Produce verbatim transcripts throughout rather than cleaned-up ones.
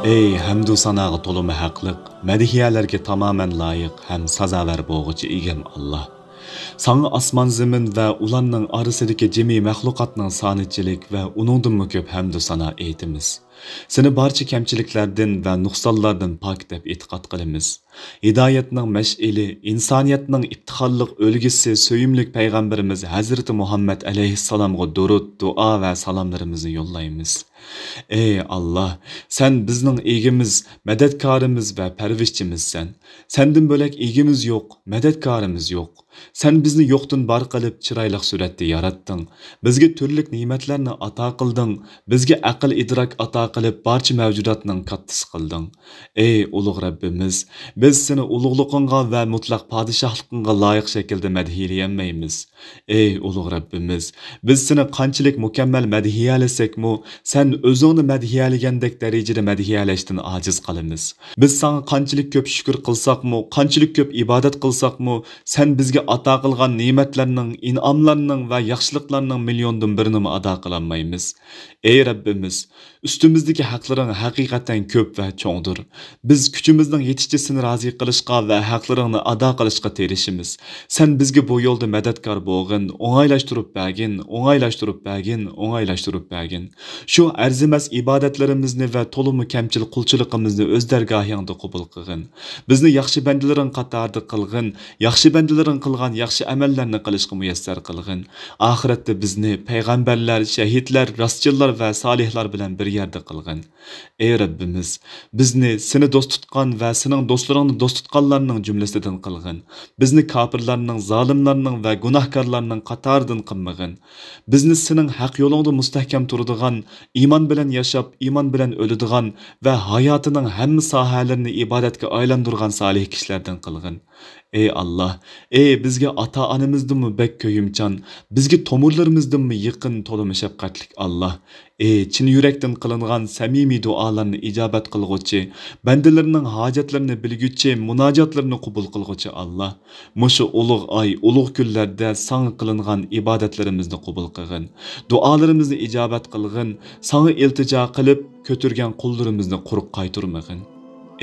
ئەي ھەمدۇ ساناغا تولىمۇ ھەقلىق، مەدھىيەلەرگە تامامەن لايىق ھەم سازاۋەر بولغۇچى ئىگەم ئاللا! ساڭا ئاسمان زېمىن ۋە ئۇلارنىڭ ئارىسىدىكى جىمى مەخلۇقاتنىڭ سانىچىلىك ۋە ئۇنىڭدىنمۇ كۆپ ھەمدۇ سانا ئېيتىمىز. سېنى بارچە كەمچىلىكلەردىن ۋە نۇقسانلاردىن پاك دەپ ئېتىقاد قىلىمىز. ھىدايەتنىڭ مەشئىلى، ئىنسانىيەتنىڭ ئىپتىخارلىق ئۈلگىسى، سۆيۈملۈك پەيغەمبىرىمىز ھەزرىتى مۇھەممەد ئەلەيھىسسالامغا دۇرۇت، دۇئا ۋە سالاملىرىمىزنى يوللايمىز. ئەي ئاللا، سەن بىزنىڭ ئىگىمىز، مەدەتكارىمىز ۋە پەرۋىشچىمىزسەن. سەندىن بۆلەك ئىگىمىز يوق، مەدەتكارىمىز يوق. سەن بىزنى يوقتىن بار قىلىپ، چىرايلىق سۈرەتتە ياراتتىڭ. بىزگە تۈرلۈك نېمەتلەرنى ئاتا قىلدىڭ. بىزگە ئەقىل-ئىدراك ئاتا قىلىپ، بارچە مەۋجۇداتنىڭ كاتتىسى قىلدىڭ. ئەي ئۇلۇغ رەببىمىز، بىز سېنى ئۇلۇغلۇقۇڭغا ۋە مۇتلەق پادىشاھلىقىڭغا لايىق شەكىلدە مەدھىيەلىيەلمەيمىز. ئەي ئۇلۇغ رەببىمىز، بىز سېنى قانچىلىك مۇكەممەل مەدھىيەلىسەكمۇ، سەن ئۆزۈڭنى مەدھىيەلىگەندەك دەرىجىدە مەدھىيەلەشتىن ئاجىز قالىمىز. بىز ساڭا قانچىلىك كۆپ شۈكۈر قىلساقمۇ، قانچىلىك كۆپ ئىبادەت قىلساقمۇ، سەن بىزگە ئاتا قىلغان نېمەتلەرنىڭ، ئىنئاملارنىڭ ۋە ياخشىلىقلارنىڭ مىليوندىن بىرىنىمۇ ئادا قىلالمايمىز. ئەي رەببىمىز، ئۈستىمىزدىكى ھەقلىرىڭ ھەقىقەتەن كۆپ ۋە چوڭدۇر. بىز كۈچىمىزنىڭ يېتىشىچە سېنى رازى قىلىشقا ۋە ھەقلىرىڭنى ئادا قىلىشقا تىرىشىمىز. سەن بىزگە بۇ يولدا مەدەتكار بولغىن، ئوڭايلاشتۇرۇپ بەرگىن، ئوڭايلاشتۇرۇپ بەرگىن، ئوڭايلاشتۇرۇپ بەرگىن. شۇ ئەرزىمەس ئىبادەتلىرىمىزنى ۋە تولىمۇ كەمچىل قۇلچىلىقىمىزنى ئۆز دەرگاھىڭدا قوبۇل قىلغىن. بىزنى ياخشى بەندىلىرىڭ قاتارىدا قىلغىن، ياخشى بەندىلىرىڭ قىلغان ياخشى ئەمەللەرنى قىلىشقا مۇيەسسەر قىلغىن. ئاخىرەتتە بىزنى پەيغەمبەرلەر، شەھىدلەر، راستچىللار ۋە سالىھلار بىلەن بىر يەردە قىلغىن. ئەي رەببىمىز، بىزنى سېنى دوست تۇتقان ۋە سېنىڭ دوستلىرىڭنى دوست تۇتقانلارنىڭ جۈملىسىدىن قىلغىن. بىزنى كاپىرلارنىڭ، زالىملارنىڭ ۋە گۇناھكارلارنىڭ قاتارىدىن قىلمىغىن. بىزنى سېنىڭ ھەق يولۇڭدا مۇستەھكەم تۇرىدىغان، ئىمان بىلەن ياشاپ، ئىمان بىلەن ئۆلىدىغان ۋە ھاياتىنىڭ ھەممە ساھەلىرىنى ئىبادەتكە ئايلاندۇرغان سالىھ كىشىلەردىن قىلغىن. ئەي ئاللا، ئەي بىزگە ئاتا-ئانىمىزدىنمۇ بەك كۆيۈمچان، بىزگە تومۇرلىرىمىزدىنمۇ يېقىن، تولىمۇ شەپقەتلىك ئاللا. ئەي چىن يۈرەكتىن قىلىنغان سەمىمىي دۇئالارنى ئىجابەت قىلغۇچى، بەندىلىرىنىڭ ھاجەتلىرىنى بىلگۈچى، مۇناجاتلىرىنى قوبۇل قىلغۇچى ئاللا. مۇشۇ ئۇلۇغ ئاي، ئۇلۇغ كۈنلەردە ساڭا قىلىنغان ئىبادەتلىرىمىزنى قوبۇل قىلغىن. دۇئالىرىمىزنى ئىجابەت قىلغىن. ساڭا ئىلتىجا قىلىپ، كۆتۈرگەن قوللىرىمىزنى قۇرۇق قايتۇرمىغىن.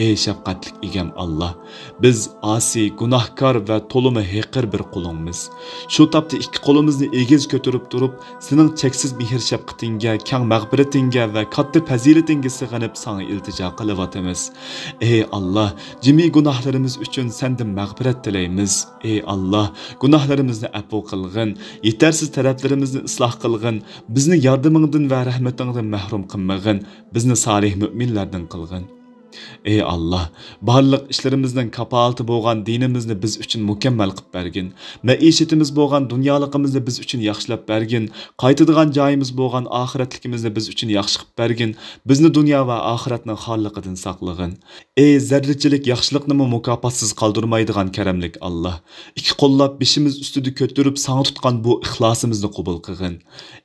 ئەي شەپقەتلىك ئىگەم ئاللا، بىز ئاسىي، گۇناھكار ۋە تولىمۇ ھېقىر بىر قۇلۇڭمىز. شۇ تاپتا ئىككى قولىمىزنى ئېگىز كۆتۈرۈپ تۇرۇپ، سېنىڭ چەكسىز مېھىر-شەپقىتىڭگە، كەڭ مەغپىرىتىڭگە ۋە كاتتا پەزىلىتىڭگە سېغىنىپ ساڭا ئىلتىجا قىلىۋاتىمىز. ئەي ئاللا، جىمى گۇناھلىرىمىز ئۈچۈن سەندىن مەغپىرەت تىلەيمىز. ئەي ئاللا، گۇناھلىرىمىزنى ئەپۇ قىلغىن، يېتەرسىز تەرەپلىرىمىزنى ئىسلاھ قىلغىن، بىزنى ياردىمىڭدىن ۋە رەھمىتىڭدىن مەھرۇم قىلمىغىن، بىزنى سالىھ مۆمىنلەردىن قىلغىن. ئەي ئاللا، بارلىق ئىشلىرىمىزنىڭ كاپالىتى بولغان دىنىمىزنى بىز ئۈچۈن مۇكەممەل قىلىپ بەرگىن. مەئىشىتىمىز بولغان دۇنيالىقىمىزنى بىز ئۈچۈن ياخشىلاپ بەرگىن. قايتىدىغان جايىمىز بولغان ئاخىرەتلىكىمىزنى بىز ئۈچۈن ياخشى قىلىپ بەرگىن. بىزنى دۇنيا ۋە ئاخىرەتنىڭ خارلىقىدىن ساقلىغىن. ئەي زەررىچىلىك ياخشىلىقنىمۇ مۇكاپاتسىز قالدۇرمايدىغان كەرەملىك ئاللا، ئىككى قوللاپ بېشىمىز ئۈستىدە كۆتۈرۈپ ساڭا تۇتقان بۇ ئىخلاسىمىزنى قوبۇل قىلغىن.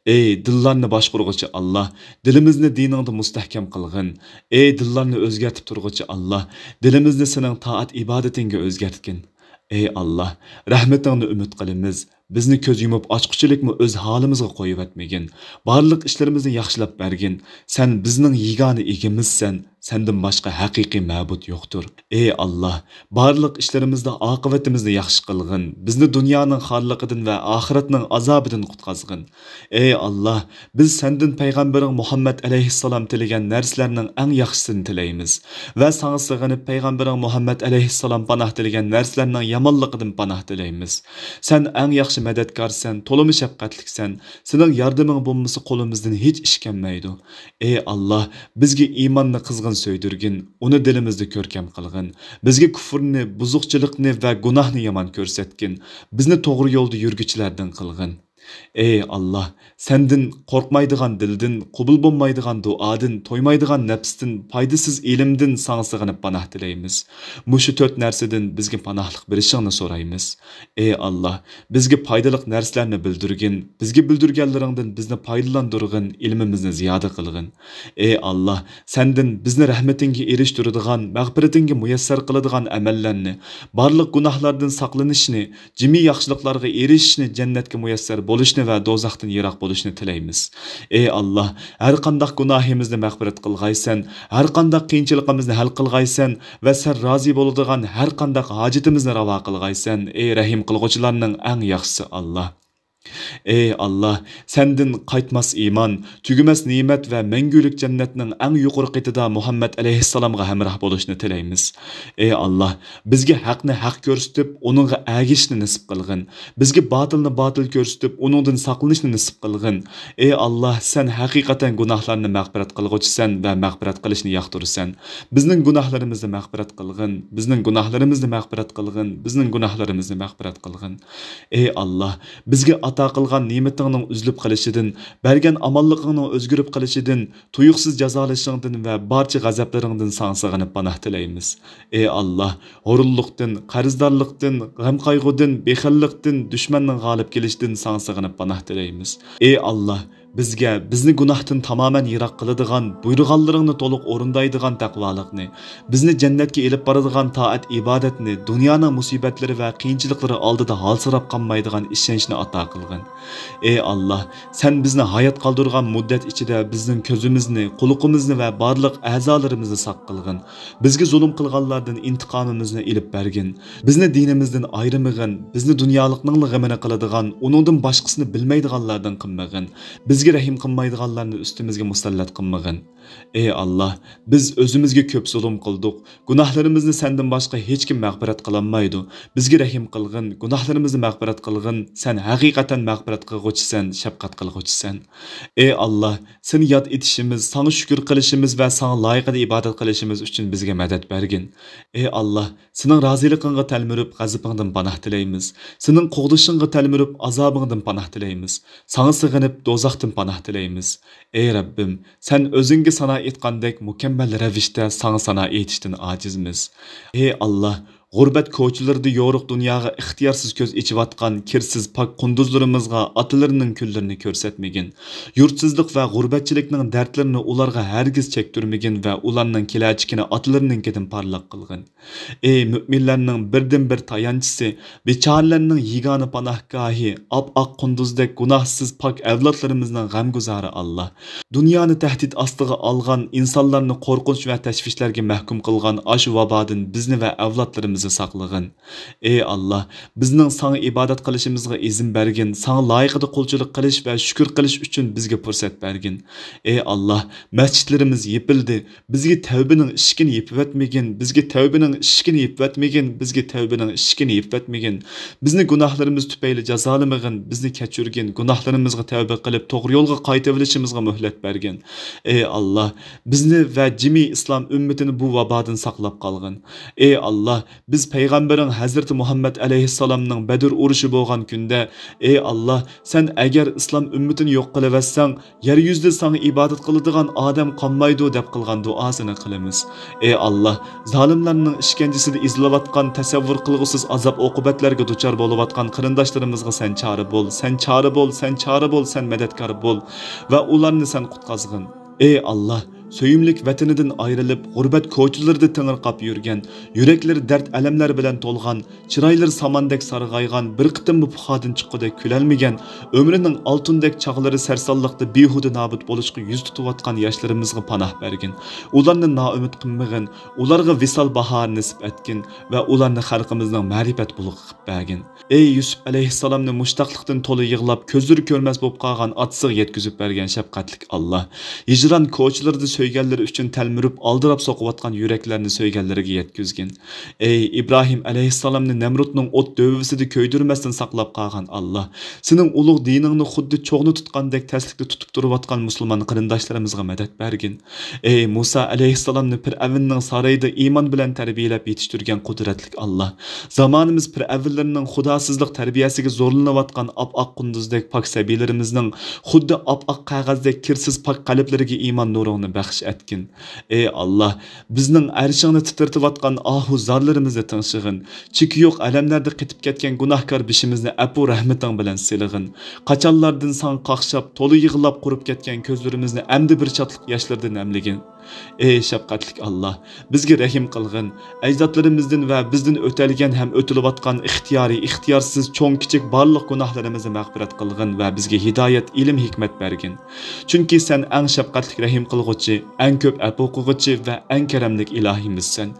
ئەي دىللارنى باشقۇرغۇچى ئاللا، دىلىمىزنى دىنىڭدا مۇستەھكەم قىلغىن. ئەي دىللارنى ئۆزگەرتىپ تۇرغۇچى ئاللا، دىلىمىزنى سېنىڭ تائەت-ئىبادىتىڭگە ئۆزگەرتكىن. ئەي ئاللا، رەھمىتىڭنى ئۈمىد قىلىمىز. بىزنى كۆز يۇمۇپ ئاچقۇچىلىكمۇ ئۆز ھالىمىزغا قويۇۋەتمىگىن. بارلىق ئىشلىرىمىزنى ياخشىلاپ بەرگىن. سەن بىزنىڭ يېگانە ئىگىمىزسەن. سەندىن باشقا ھەقىقىي مەبۇد يوقتۇر. ئەي ئاللا، بارلىق ئىشلىرىمىزدا ئاقىۋىتىمىزنى ياخشى قىلغىن. بىزنى دۇنيانىڭ خارلىقىدىن ۋە ئاخىرەتنىڭ ئازابىدىن قۇتقازغىن. ئەي ئاللا، بىز سەندىن پەيغەمبىرىڭ مۇھەممەد ئەلەيھىسسالام تىلىگەن نەرسىلەرنىڭ ئەڭ ياخشىسىنى تىلەيمىز ۋە ساڭا سېغىنىپ پەيغەمبىرىڭ مۇھەممەد ئەلەيھىسسالام پاناھ تىلىگەن نەرسىلەرنىڭ يامانلىقىدىن پاناھ تىلەيمىز. سەن ئەڭ ياخشى مەدەتكارسەن، تولىمۇ شەپقەتلىكسەن. سېنىڭ ياردىمىڭ بولمىسا قولىمىزدىن ھېچ ئىش كەلمەيدۇ. ئەي ئاللا، بىزگە ئىماننى قىزغىن سۆيدۈرگىن، ئۇنى دىلىمىزدا كۆركەم قىلغىن. بىزگە كۇفرنى، بۇزۇقچىلىقنى ۋە گۇناھنى يامان كۆرسەتكىن. بىزنى توغرا يولدا يۈرگۈچىلەردىن قىلغىن. ئەي ئاللا، سەندىن قورقمايدىغان دىلدىن، قوبۇل بولمايدىغان دۇئادىن، تويمايدىغان نەپستىن، پايدىسىز ئىلىمدىن ساڭا سېغىنىپ پاناھ تىلەيمىز. مۇشۇ تۆت نەرسىدىن بىزگە پاناھلىق بېرىشىڭنى سورايمىز. ئەي ئاللا، بىزگە پايدىلىق نەرسىلەرنى بىلدۈرگىن، بىزگە بىلدۈرگەنلىرىڭدىن بىزنى پايدىلاندۇرغىن، ئىلمىمىزنى زىيادە قىلغىن. ئەي ئاللا، سەندىن بىزنى رەھمىتىڭگە ئېرىشتۈرىدىغان، مەغپىرىتىڭگە مۇيەسسەر قىلىدىغان ئەمەللەرنى، بارلىق گۇناھلاردىن ساقلىنىشنى، جىمى ياخشىلىقلارغا ئېرىشىشنى، جەننەتكە مۇيەسسەر قۇتۇلۇشنى ۋە دوزاختىن يىراق بولۇشنى تىلەيمىز. ئى ئاللاھ، ھەر قانداق گۇناھىمىزنى مەغپىرەت قىلغايسەن، ھەر قانداق قىيىنچىلىقىمىزنى ھەل قىلغايسەن ۋە سەن رازى بولىدىغان ھەر قانداق ھاجىتىمىزنى راۋا قىلغايسەن، ئى رەھىم قىلغۇچىلارنىڭ ئەڭ ياخشىسى ئاللاھ. ئى ئاللاھ، سەندىن قايتماس ئىمان، تۈگىمەس نېمەت ۋە مەڭگۈلۈك جەننەتنىڭ ئەڭ يۇقىرى قېتىدا مۇھەممەد ئەلەيھىسسالامغا ھەمراھ بولۇشنى تىلەيمىز. ئى ئاللاھ، بىزگە ھەقنى ھەق كۆرسىتىپ، ئۇنىڭغا ئەگىشىشنى نېسىپ قىلغىن. بىزگە باتىلنى باتىل كۆرسىتىپ، ئۇنىڭدىن ساقلىنىشنى نېسىپ قىلغىن. ئى ئاللاھ، سەن ھەقىقەتەن گۇناھلارنى مەغپىرەت قىلغۇچىسەن ۋە مەغپىرەت قىلىشنى ياقتۇرىسەن. بىزنىڭ گۇناھلىرىمىزنى مەغپىرەت قىلغىن. بىزنىڭ گۇناھلىرىمىزنى مەغپىرەت قىلغىن. بىزنىڭ گۇناھلىرىمىزنى مەغپىرەت قىلغىن. ئى ئاللاھ، بىزگە ئاتا قىلغان نېمىتىڭنىڭ ئۈزۈلۈپ قېلىشىدىن، بەرگەن ئامانلىقىڭنىڭ ئۆزگىرىپ قېلىشىدىن، تۇيۇقسىز جازالىشىڭدىن ۋە بارچە غەزەپلىرىڭدىن ساڭا سېغىنىپ پاناھ تىلەيمىز. ئى ئاللاھ، ھۇرۇنلۇقتىن، قەرزدارلىقتىن، غەمقايغۇدىن، بېخىللىقتىن، دۈشمەننىڭ غالىب كېلىشىدىن ساڭا سېغىنىپ پاناھ تىلەيمىز. ئى ئاللاھ، بىزگە بىزنى گۇناھتىن تامامەن يىراق قىلىدىغان، بۇيرۇغانلىرىڭنى تولۇق ئورۇندايدىغان تەقۋالىقنى، بىزنى جەننەتكە ئېلىپ بارىدىغان تائەت-ئىبادەتنى، دۇنيانىڭ مۇسىبەتلىرى ۋە قىيىنچىلىقلىرى ئالدىدا ھالسىراپ قالمايدىغان ئىشەنچنى ئاتا قىلغىن. ئى ئاللاھ، سەن بىزنى ھايات قالدۇرغان مۇددەت ئىچىدە بىزنىڭ كۆزىمىزنى، قۇلىقىمىزنى ۋە بارلىق ئەزالىرىمىزنى ساق قىلغىن. بىزگە زۇلۇم قىلغانلاردىن ئىنتىقامىمىزنى ئېلىپ بەرگىن. بىزنى دىنىمىزدىن ئايرىمىغىن. بىزنى دۇنيالىقنىڭلا غېمىنى قىلىدىغان، ئۇنىڭدىن باشقىسىنى بىلمەيدىغانلاردىن قىلمىغىن. بىزگە رەھىم قىلمايدىغانلارنى ئۈستىمىزگە مۇسەللەت قىلمىغىن. ئى ئاللاھ، بىز ئۆزىمىزگە كۆپ زۇلۇم قىلدۇق. گۇناھلىرىمىزنى سەندىن باشقا ھېچكىم مەغپىرەت قىلالمايدۇ. بىزگە رەھىم قىلغىن، گۇناھلىرىمىزنى مەغپىرەت قىلغىن. سەن ھەقىقەتەن مەغپىرەت قىلغۇچىسەن، شەپقەت قىلغۇچىسەن. ئى ئاللاھ، سېنى ياد ئېتىشىمىز، ساڭا شۈكۈر قىلىشىمىز ۋە ساڭا لايىقىدا ئىبادەت قىلىشىمىز ئۈچۈن بىزگە مەدەت بەرگىن. ئى ئاللاھ، سېنىڭ رازىلىقىڭغا تەلمۈرۈپ، غەزىپىڭدىن پاناھ تىلەيمىز. سېنىڭ قوغدىشىڭغا تەلمۈرۈپ، ئازابىڭدىن پاناھ تىلەيمىز. ساڭا سېغىنىپ، دوزاختىن پاناھ تىلەيمىز. ئى رەببىم، سەن ئۆزۈڭگە سانا ئېيتقاندەك مۇكەممەل رەۋىشتە ساڭا سانا ئېيتىشتىن ئاجىزمىز. ئى ئاللاھ، غۇربەت كوچىلىرىدا يورۇق دۇنياغا ئىختىيارسىز كۆز ئېچىۋاتقان كىرسىز پاك قۇندۇزلىرىمىزغا ئاتىلىرىنىڭ كۈنلىرىنى كۆرسەتمىگىن. يۇرتسىزلىق ۋە غۇربەتچىلىكنىڭ دەردلىرىنى ئۇلارغا ھەرگىز چەكتۈرمىگىن ۋە ئۇلارنىڭ كېلەچىكىنى ئاتىلىرىنىڭكىدىن پارلاق قىلغىن. ئى مۆمىنلەرنىڭ بىردىنبىر تايانچىسى، بىچارىلەرنىڭ يېگانە پاناھگاھى، ئاپئاق قۇندۇزدەك گۇناھسىز پاك ئەۋلادلىرىمىزنىڭ غەمگۇزارى ئاللاھ. دۇنيانى تەھدىت ئاستىغا ئالغان، ئىنسانلارنى قورقۇنچ ۋە تەشۋىشلەرگە مەھكۇم قىلغان ئاشۇ ۋابادىن بىزنى ۋە ئەۋلادلىرىمىزنى ساقلىغىن. ئى ئاللاھ، بىزنىڭ ساڭا ئىبادەت قىلىشىمىزغا ئىزىن بەرگىن، ساڭا لايىقىدا قۇلچىلىق قىلىش ۋە شۈكۈر قىلىش ئۈچۈن بىزگە پۇرسەت بەرگىن. ئى ئاللاھ، مەسچىتلىرىمىز يېپىلدى، بىزگە تەۋبىنىڭ ئىشىكىنى يېپىۋەتمىگىن، بىزگە تەۋبىنىڭ ئىشىكىنى يېپىۋەتمىگىن، بىزگە تەۋبىنىڭ ئىشىكىنى يېپىۋەتمىگىن. بىزنى گۇناھلىرىمىز تۈپەيلى جازالىمىغىن، بىزنى كەچۈرگىن، گۇناھلىرىمىزغا تەۋبە قىلىپ، توغرا يولغا قايتىۋېلىشىمىزغا مۆھلەت بەرگىن. ئى ئاللاھ، بىزنى ۋە جىمى ئىسلام ئۈممىتىنى بۇ ۋابادىن ساقلاپ قالغىن. ئى ئاللاھ، بىز پەيغەمبىرىڭ ھەزرىتى مۇھەممەد ئەلەيھىسسالامنىڭ بەدر ئۇرۇشى بولغان كۈندە، ئى ئاللاھ، سەن ئەگەر ئىسلام ئۈممىتىنى يوق قىلىۋەتسەڭ، يەر يۈزىدە ساڭا ئىبادەت قىلىدىغان ئادەم قالمايدۇ دەپ قىلغان دۇئاسىنى قىلىمىز. ئى ئاللاھ، زالىملارنىڭ ئىشكەنجىسىدە ئېزىلىۋاتقان، تەسەۋۋۇر قىلغۇسىز ئازاب-ئوقۇبەتلەرگە دۇچار بولۇۋاتقان قېرىنداشلىرىمىزغا سەن چارە بول، سەن چارە بول، سەن چارە بول، سەن مەدەتكار بول ۋە ئۇلارنى سەن قۇتقازغىن. ئى ئاللاھ، سۆيۈملۈك ۋەتىنىدىن ئايرىلىپ، غۇربەت كوچىلىرىدا تېڭىرقاپ يۈرگەن، يۈرەكلىرى دەرد-ئەلەملەر بىلەن تولغان، چىرايلىرى ساماندەك سارغايغان، بىر قېتىممۇ پۇخادىن چىققۇدەك كۈلەلمىگەن، ئۆمرىنىڭ ئالتۇندەك چاغلىرى سەرسانلىقتا بىھۇدە نابۇت بولۇشقا يۈز تۇتۇۋاتقان ياشلىرىمىزغا پاناھ بەرگىن. ئۇلارنى نائۈمىد قىلمىغىن، ئۇلارغا ۋىسال باھارى نېسىپ ئەتكىن ۋە ئۇلارنى خەلقىمىزنىڭ مەرىپەت بۇلىقى قىلىپ بەرگىن. ئى يۈسۈپ ئەلەيھىسسالامنى مۇشتاقلىقتىن تولا يىغلاپ، كۆزلىرى كۆرمەس بولۇپ قالغان ئاتىسىغا يەتكۈزۈپ بەرگەن شەپقەتلىك ئاللاھ. ھىجران كوچىلىرىدا سۆيگەنلىرى ئۈچۈن تەلمۈرۈپ، ئالدىراپ سوقۇۋاتقان يۈرەكلەرنى سۆيگەنلىرىگە يەتكۈزگىن. ئەي ئىبراھىم ئەلەيھىسسالامنى نەمرۇتنىڭ ئوت دۆۋىسىدە كۆيدۈرمەستىن ساقلاپ قالغان ئاللاھ، سېنىڭ ئۇلۇغ دىنىڭنى خۇددى چوغنى تۇتقاندەك تەسلىكتە تۇتۇپ تۇرۇۋاتقان مۇسۇلمان قېرىنداشلىرىمىزغا مەدەت بەرگىن. ئەي مۇسا ئەلەيھىسسالامنى پىرئەۋننىڭ سارىيىدا ئىمان بىلەن تەربىيەلەپ يېتىشتۈرگەن قۇدرەتلىك ئاللاھ، زامانىمىز پىرئەۋنلىرىنىڭ خۇداسىزلىق تەربىيەسىگە زورلىنىۋاتقان ئاپئاق قۇندۇزدەك پاك سەبىيلىرىمىزنىڭ خۇددى ئاپئاق قەغەزدەك كىرسىز پاك قەلبلىرىگە ئىمان نۇرۇڭنى بەخش بەخش ئەتكىن. ئەي ئاللا، بىزنىڭ ئەرشىڭنى تىترىتىۋاتقان ئاھۇ زارلىرىمىزنى تىڭشىغىن. چېكى يوق ئەلەملەردە قېتىپ كەتكەن گۇناھكار بېشىمىزنى ئەپۇ رەھمىتىڭ بىلەن سىلىغىن. قاچانلاردىن ساڭا قاقشاپ، تولا يىغلاپ قۇرۇپ كەتكەن كۆزلىرىمىزنى ئەمدى بىر شادلىق ياشلىرىدا نەملىگىن. ئەي شەپقەتلىك ئاللا، بىزگە رەھىم قىلغىن. ئەجدادلىرىمىزدىن ۋە بىزدىن ئۆتەلگەن ھەم ئۆتۈلۈۋاتقان ئىختىيارىي، ئىختىيارسىز، چوڭ-كىچىك بارلىق گۇناھلىرىمىزنى مەغپىرەت قىلغىن ۋە بىزگە ھىدايەت، ئىلىم، ھېكمەت بەرگىن. چۈنكى سەن ئەڭ شەپقەتلىك رەھىم قىلغۇچى، ئەڭ كۆپ ئەپۇ قىلغۇچى ۋە ئەڭ كەرەملىك ئىلاھىمىزسەن.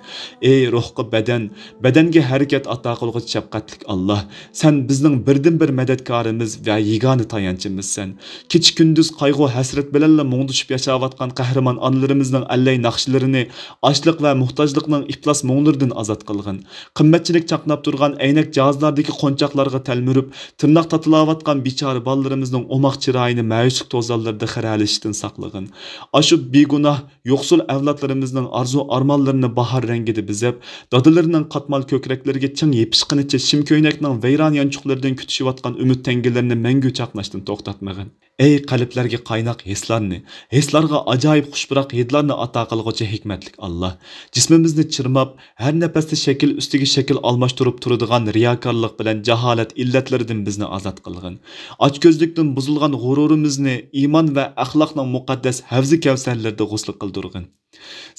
ئەي روھقا بەدەن، بەدەنگە ھەرىكەت ئاتا قىلغۇچى شەپقەتلىك ئاللا، سەن بىزنىڭ بىردىنبىر مەدەتكارىمىز ۋە يېگانە تايانچىمىزسەن. كېچە-كۈندۈز قايغۇ-ھەسرەت بىلەنلا مۇڭدىشىپ ياشاۋاتقان قەھرىمان ئانىلىرىمىزنىڭ ئەللەي ناخشىلىرىنى ئاچلىق ۋە موھتاجلىقنىڭ ئىپلاس مۇڭلىرىدىن ئازاد قىلغىن. قىممەتچىلىك چاقناپ تۇرغان ئەينەك جاھازلاردىكى قونچاقلارغا تەلمۈرۈپ، تىرناق تاتىلاۋاتقان بىچارە بالىلىرىمىزنىڭ ئوماق چىرايىنى مەيۈسلۈك توزانلىرىدا خىرەلىشىشتىن ساقلىغىن. ئاشۇ بىگۇناھ، يوقسۇل ئەۋلادلىرىمىزنىڭ ئارزۇ-ئارمانلىرىنى باھار رەڭگىدە بېزەپ، دادىلىرىنىڭ قاتمال كۆكرەكلىرىگە چىڭ يېپىشقىنىچە شىم كۆينەكنىڭ ۋەيران يانچۇقلىرىدىن كۈتۈشۈۋاتقان ئۈمىد تەڭگىلىرىنى مەڭگۈ چاقناشتىن توختاتمىغىن. ئەي قەلبلەرگە قايناق ھېسلارنى، ھېسلارغا ئاجايىپ خۇش پۇراق ھىدلارنى ئاتا قىلغۇچى ھېكمەتلىك ئاللا! جىسمىمىزنى چىرماپ، ھەر نەپەستە شەكىل ئۈستىگە شەكىل ئالماشتۇرۇپ تۇرىدىغان رىياكارلىق بىلەن جاھالەت ئىللەتلىرىدىن بىزنى ئازاد قىلغىن. ئاچكۆزلۈكتىن بۇزۇلغان غۇرۇرىمىزنى ئىمان ۋە ئەخلاقنىڭ مۇقەددەس ھەۋزى كەۋسەرلىرىدە غۇسل قىلدۇرغىن.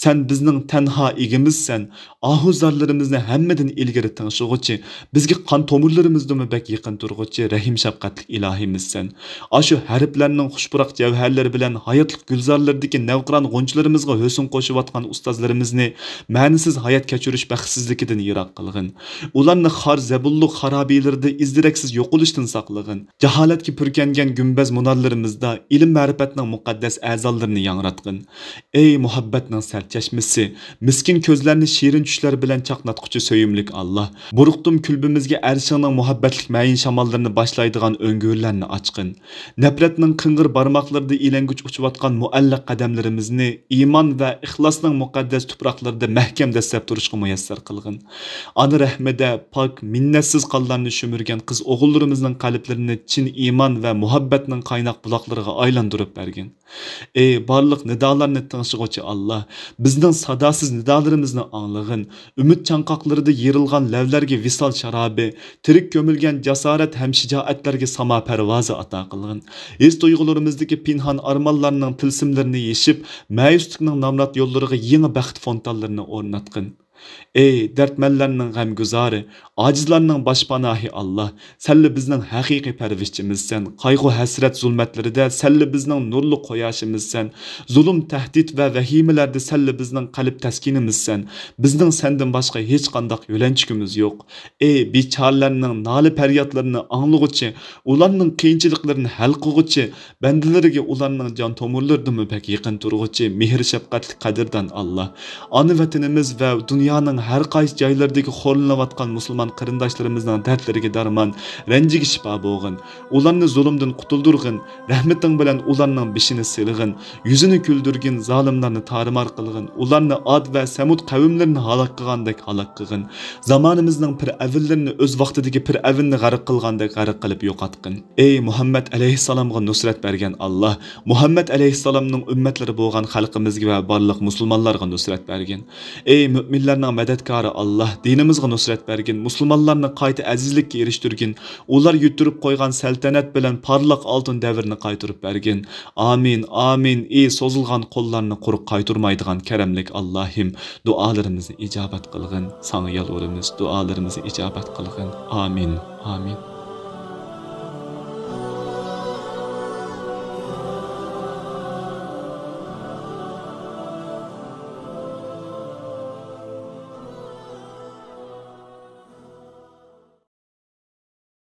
سەن بىزنىڭ تەنھا ئىگىمىزسەن، ئاھۇ زارلىرىمىزنى ھەممىدىن ئىلگىرى تىڭشىغۇچى، بىزگە قان تومۇرلىرىمىزدىنمۇ بەك يېقىن تۇرغۇچى رەھىم شەپقەتلىك ئىلاھىمىزسەن. ئاشۇ ھەرپلەرنىڭ خۇش پۇراق جەۋھەرلىرى بىلەن ھاياتلىق گۈلزارلىرىدىكى نەۋقىران غۇنچىلىرىمىزغا ھۆسن قوشۇۋاتقان ئۇستازلىرىمىزنى مەنىسىز ھايات كەچۈرۈش بەختسىزلىكىدىن يىراق قىلغىن. ئۇلارنى خار زەبۇنلۇق خارابىلىرىدە ئىز-دېرەكسىز يوقىلىشتىن ساقلىغىن. جاھالەتكە پۈركەنگەن گۈمبەز مۇنارلىرىمىزدا ئىلىم-مەرىپەتنىڭ مۇقەددەس ئەزالىرىنى ياڭراتقىن. ئەي مۇھەببەتنىڭ سەرچەشمىسى، مىسكىن كۆزلەرنى شېرىن چۈشلەر بىلەن چاقناتقۇچى سۆيۈملۈك ئاللا، بۇرۇقتۇم كۈلبىمىزگە ئەرشىڭنىڭ مۇھەببەتلىك مەيىن شاماللىرىنى باشلايدىغان ئۆڭگۈرلەرنى ئاچقىن. نەپرەتنىڭ قىڭغىر بارماقلىرىدا ئىلەڭگۈچ ئۇچۇۋاتقان مۇئەللەق قەدەملىرىمىزنى ئىمان ۋە ئىخلاسنىڭ مۇقەددەس تۇپراقلىرىدا مەھكەم دەسسەپ تۇرۇشقا مۇيەسسەر قىلغىن. ئانا رەھمىدە پاك، مىننەتسىز قانلارنى شۈمۈرگەن قىز-ئوغۇللىرىمىزنىڭ قەلبلىرىنى چىن ئىمان ۋە مۇھەببەتنىڭ قايناق بۇلاقلىرىغا ئايلاندۇرۇپ بەرگىن. ئەي بارلىق نىدالارنى تىڭشىغۇچى ئاللا، بىزنىڭ ساداسىز نىدالىرىمىزنى ئاڭلىغىن. ئۈمىد چاڭقاقلىرىدا يېرىلغان لەۋلەرگە ۋىسال شارابى، تىرىك كۆمۈلگەن جاسارەت ھەم شىجائەتلەرگە ساما پەرۋازى ئاتا قىلغىن. ھېس-تۇيغۇلىرىمىزدىكى پىنھان ئارمانلارنىڭ تىلسىملىرىنى يېشىپ، مەيۈسلۈكنىڭ نامرات يوللىرىغا يېڭى بەخت فونتانلىرىنى ئورناتقىن. ئەي دەردمەنلەرنىڭ غەمگۇزارى، ئاجىزلارنىڭ باشپاناھى ئاللا، سەنلا بىزنىڭ ھەقىقىي پەرۋىشچىمىزسەن. قايغۇ-ھەسرەت زۇلمەتلىرىدە سەنلا بىزنىڭ نۇرلۇق قۇياشىمىزسەن. زۇلۇم، تەھدىت ۋە ۋەھىمىلەردە سەنلا بىزنىڭ قەلب تەسكىنىمىزسەن. بىزنىڭ سەندىن باشقا ھېچقانداق يۆلەنچۈكىمىز يوق. ئەي بىچارىلەرنىڭ نالە-پەريادلىرىنى ئاڭلىغۇچى، ئۇلارنىڭ قىيىنچىلىقلىرىنى ھەل قىلغۇچى، بەندىلىرىگە ئۇلارنىڭ جان تومۇرلىرىدىنمۇ بەك يېقىن تۇرغۇچى مېھىر-شەپقەتلىك قەدىردان ئاللا، ئانا ۋەتىنىمىز ۋە دۇنيانىڭ ھەر قايسى جايلىرىدىكى خورلىنىۋاتقان مۇسۇلمان قېرىنداشلىرىمىزنىڭ دەردلىرىگە دەرمان، رەنجىگە شىپا بولغىن. ئۇلارنى زۇلۇمدىن قۇتۇلدۇرغىن، رەھمىتىڭ بىلەن ئۇلارنىڭ بېشىنى سىلىغىن، يۈزىنى كۈلدۈرگىن، زالىملارنى تارىمار قىلغىن، ئۇلارنى ئاد ۋە سەمۇد قەۋملىرىنى ھالاك قىلغاندەك ھالاك قىلغىن، زامانىمىزنىڭ پىرئەۋنلىرىنى ئۆز ۋاقتىدىكى پىرئەۋننى غەرق قىلغاندەك غەرق قىلىپ يوقاتقىن. ئەي مۇھەممەد ئەلەيھىسسالامغا نۇسرەت بەرگەن ئاللا، مۇھەممەد ئەلەيھىسسالامنىڭ ئۈممەتلىرى بولغان خەلقىمىزگە ۋە بارلىق مۇسۇلمانلارغا نۇسرەت بەرگىن. ئەي مۆمىنلەرنىڭ مەدەتكارى ئاللا، دىنىمىزغا نۇسرەت بەرگىن، مۇسۇلمانلارنى قايتا ئەزىزلىككە ئېرىشتۈرگىن، ئۇلار يۈتتۈرۈپ قويغان سەلتەنەت بىلەن پارلاق ئالتۇن دەۋرنى قايتۇرۇپ بەرگىن. ئامىن، ئامىن. ئى سوزۇلغان قوللارنى قۇرۇق قايتۇرمايدىغان كەرەملىك ئاللاھىم، دۇئالىرىمىزنى ئىجابەت قىلغىن. ساڭا يالۋۇرىمىز، دۇئالىرىمىزنى ئىجابەت قىلغىن. ئامىن، ئامىن.